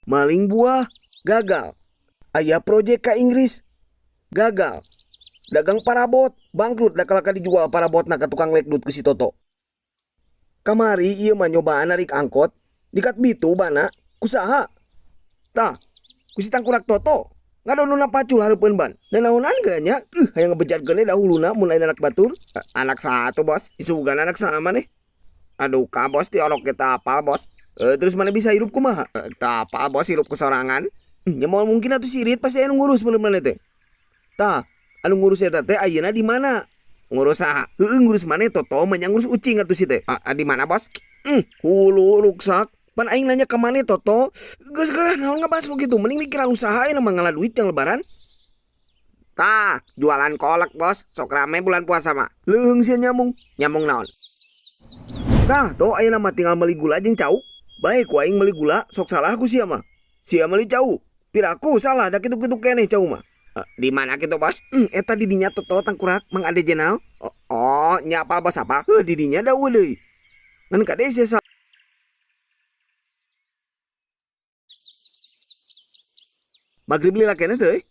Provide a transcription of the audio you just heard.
Maling buah gagal. Aya proyek ka Inggris gagal. Dagang parabot bangkrut da kalaka dijual parabotna ka tukang lekdut ku si Toto. Kamari ieu mah nyobaan narik angkot dikat bitu bana ku saha? Tah, ku si tangkurak Toto. Ngadondona pacul hareupeun ban. Nanaonan geura nya? Hayang ngebejarkeun we da huluna mun lain anak batur. Anak saha tuh bos? Isugan anak saha maneh? Aduh ka bos ti orok ge teu apal bos. Terus maneh bisa hirup kumaha? Teu apal bos hirup ku sorangan. Nya moal mungkin atuh sirit pasti aya nu ngurus mun maneh teh. Tah, anu ngurus eta teh ayeuna di mana? Ngurus saha? Heueuh ngurus maneh Toto mah nya ngurus ucing atuh si teh. Di mana bos? Hulu ruksak. Pan aing nanya ka maneh Toto. Geus geus naon ngabahas nu kitu mending mikiran usaha ayeuna mah ngala duit jang lebaran. Tah, jualan kolek bos, sok rame bulan puasa mah. Leuheung sia nyamung. Nyamung naon? Tah, to ayeuna mah tinggal meuli gula jeung cau. Bae ku aing meuli gula, sok salah ku sia mah. Sia meuli cau. Piraku salah da kitu-kitu keneh cau mah. Di mana kitu bos? Eta di dinya Toto tangkurak Mang Ade Jenal. Oh, nya apal bos apa? Heuh, di dinya da eueuh deui. Ngan kade sia salah. Magrib lila keneh teu euy?